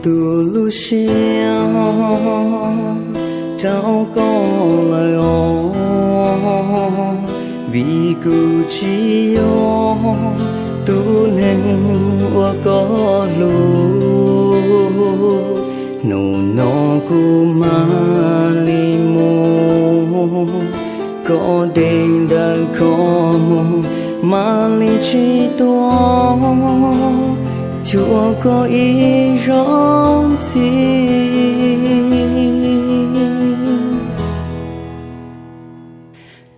Tu lub siab rau koj lawm os, vim kuv tsis yog tus neeg uas koj hlub. Hnub no kuv mam li mus, koj dej ntawm koj mus, mam li tsis tuaj cuag koj ib zaug ntxiv.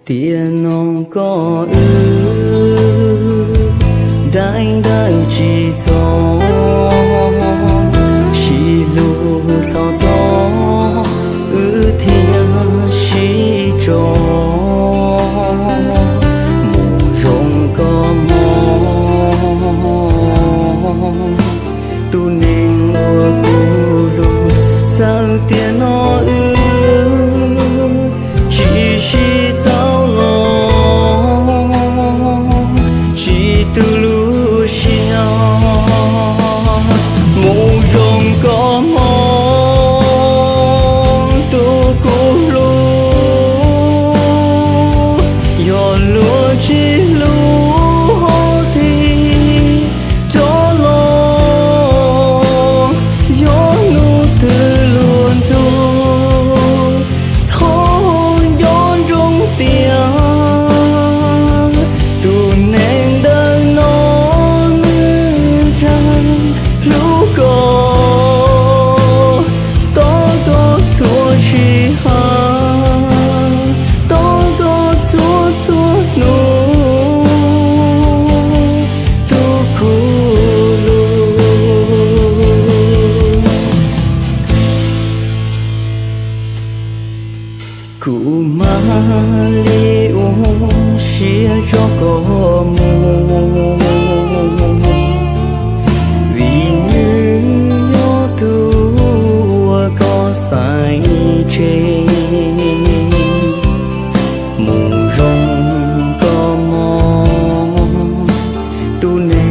Tiam no koj wb daim ntawv tsis txog, sib hlub txog tod wb thiaj sib tso. Mus zoo koj mog, tus neeg uas kuv hlub. Txawm tiam no wb tsis sib tau los, tsis tu lub siab. Mus zoo koj mog, tus kuv hlub, yog luag tsis hlub hos thim rov los, yog hnub twg luag ntxub, thov nco ntsoov tias tus neeg ntawm no nws tseem hlub koj, tos koj txhua sij hawm, tos koj txhua txhua hnub, tus kuv hlub. Kuv mam li ua siab tso koj mus, vim nws yog tus uas koj xaiv tseg. Mus zoo koj mog, tus neeg